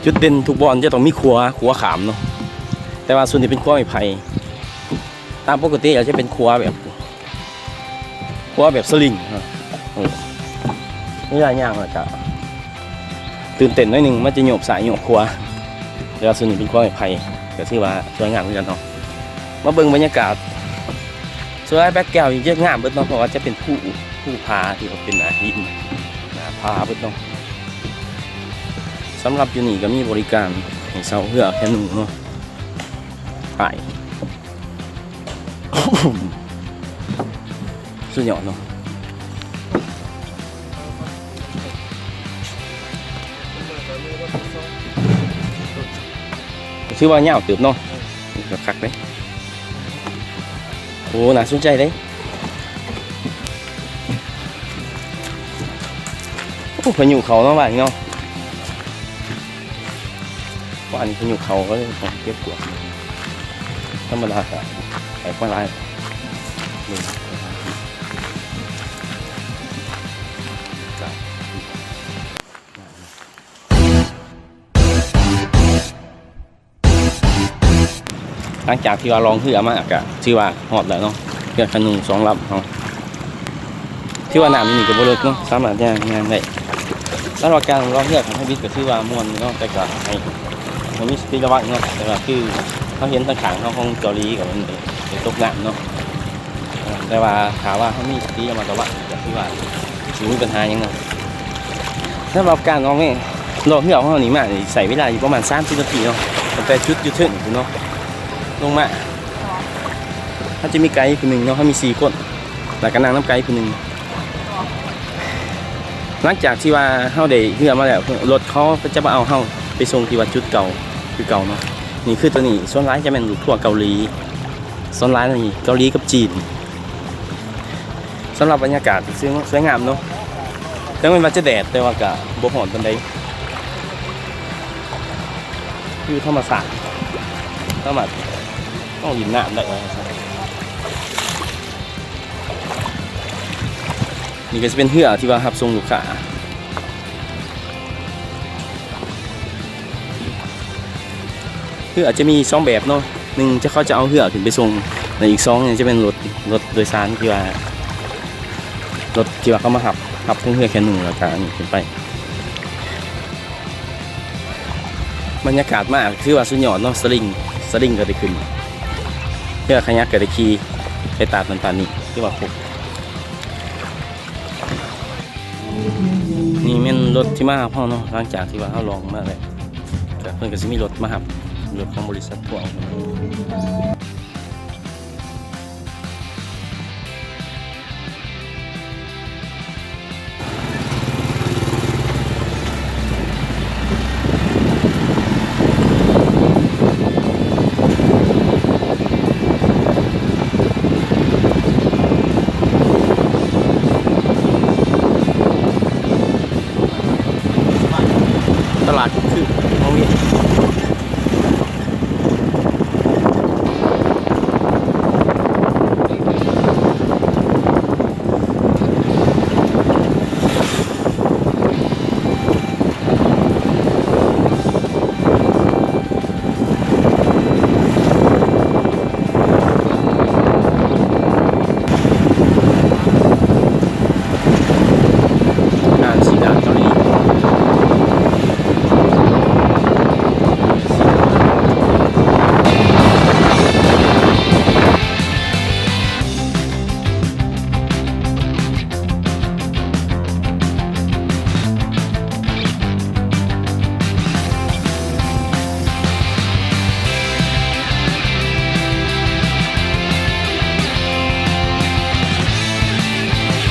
ຈຸດເດັ່ນທຸກບ່ອນຈະຕ້ອງມີຂົວ, ຂົວຂ້າມເນາະ, ແຕ່ວ່າສ່ວນນີ້ເປັນຂົວໄມ້ໄຜ່. ຕາມປົກກະຕິອາດຈະເປັນຂົວແບບ ຂົວແບບສະລິງເນາະ. ໂອ້ ເວລາຍ່າງແລ້ວກະຕື່ນເຕັ້ນໜ້ອຍໜຶ່ງ, ມັນຈະໂຍກຊ້າຍໂຍກຂວາ, ແຕ່ວ່າສ່ວນນີ້ເປັນຂົວໄມ້ໄຜ່ ກະຖືວ່າສວຍງາມຄືກັນເນາະ. ມາເບິ່ງບັນຍາກາດ ສ່ວນຫຼາຍແປດແກ້ວນີ້ຈະງາມເບິດເນາະ, ເພາະວ່າຈະເປັນພູ ພູຜາທີ່ວ່າເປັນໜ້າຫີນ ໜ້າຜາເບິດເນາະ. ສຳລັບຢູ່ນີ້ກໍມີບໍລິການໃຫ້ເຊົ່າເຮືອແຄນູເນາະ. ໄປ ສຸດຍອດເນາະ. ຖືວ່າຍາວເຕີບເນາະ, ກໍຄັກເດ້. ໂອ້ ໜ້າສົນໃຈເດ້. ໂອ້ ພາຍຸເຂົ້າເນາະ ບ້ານນີ້ເນາະ. ວ່າອັນນີ້ພາຍຸເຂົ້າກໍເລີຍຕ້ອງເກັບກວາດ, ທຳມະດາກໍໄປບໍ່ຫຼາຍ. ຫຼັງຈາກທີ່ວ່າລ່ອງເຮືອມາກໍຖືວ່າຮອດແລ້ວເນາະ, ເຮືອແຄນູສອງລຳເຮົາ. ຖືວ່ານ້ຳຢູ່ນີ້ກໍບໍ່ເລິກເນາະ, ສາມາດຍ່າງ ຍ່າງໄດ້. ສຳລັບການລ່ອງເຮືອຂອງທຳອິດກໍຖືວ່າມ່ວນຢູ່ເນາະ, ແຕ່ກໍໃຫ້ ໃຫ້ມີສະຕິລະວັງເນາະ. ແຕ່ວ່າຄືເຮົາເຫັນທາງຂ້າງເຮົາຂອງເກົາຫຼີກໍມັນໄປ ໄປຕົກນ້ຳເນາະ, ແຕ່ວ່າຖ້າວ່າເຮົາມີສະຕິລະມັດລະວັງກໍຖືວ່າບໍ່ມີບັນຫາຫຍັງເນາະ. ສຳລັບການອອກນີ້ ລ່ອງເຮືອຂອງເຮົານີ້ມານີ້ ໃຊ້ເວລາຢູ່ປະມານສາມສິບນາທີເນາະ, ຕັ້ງແຕ່ຈຸດຢູ່ເທິງພຸ້ນເນາະ ລົງມາ. ເຮົາຈະມີໄກຜູ້ໜຶ່ງເນາະ, ເຮົາມີສີ່ຄົນ ແລ້ວກໍນັ່ງນຳໄກຜູ້ໜຶ່ງ. ຫຼັງຈາກທີ່ວ່າເຮົາໄດ້ເຮືອມາແລ້ວ ລົດເຂົາກໍຈະມາເອົາເຮົາໄປສົ່ງທີ່ວ່າຈຸດເກົ່າຄືເກົ່າເນາະ. ນີ້ຄືໂຕນີ້ ສ່ວນຫຼາຍຈະແມ່ນລູກທົວເກົາຫຼີ, ສ່ວນຫຼາຍນີ້ເກົາຫຼີກັບຈີນ. ສຳລັບບັນຍາກາດສວຍ ສວຍງາມເນາະ, ເຖິງແມ່ນວ່າຈະແດດ ແຕ່ວ່າກະບໍ່ຮ້ອນປານໃດ, ວິວທຳມະຊາດ ສາມາດ ຕ້ອງຫຼິ້ນນ້ຳໄດ້ວ່າຊັ້ນ. ນີ້ກໍຈະເປັນເຮືອທີ່ວ່າຮັບສົ່ງລູກຄ້າ. ເຮືອອາດຈະມີສອງແບບເນາະ, ໜຶ່ງຈະ ເຂົາຈະເອົາເຮືອຂຶ້ນໄປສົ່ງ, ແລະ ອີກສອງນີ້ຈະເປັນລົດ ລົດໂດຍສານທີ່ວ່າ ລົດທີ່ວ່າເຂົາມາຮັບ ຮັບເທິງເຮືອແຄນູ ແລ້ວກະອັນນີ້ຂຶ້ນໄປ. ບັນຍາກາດມາຖືວ່າສຸດຍອດເນາະ, ສະລິງ ສະລິງກໍໄດ້ຂຶ້ນ, ເຮືອຄາຍັກກໍໄດ້ຂີ່ ໄປຕາດນັ້ນຕາດນີ້ ຖືວ່າຄົບ. ນີ້ແມ່ນລົດທີ່ມາຮັບເຮົາເນາະ, ຫຼັງຈາກທີ່ວ່າເຮົາລ່ອງມາແລ້ວ ກໍເພິ່ນກໍຊິມີລົດມາຮັບ, ລົດຂອງບໍລິສັດພວກເຮົາ.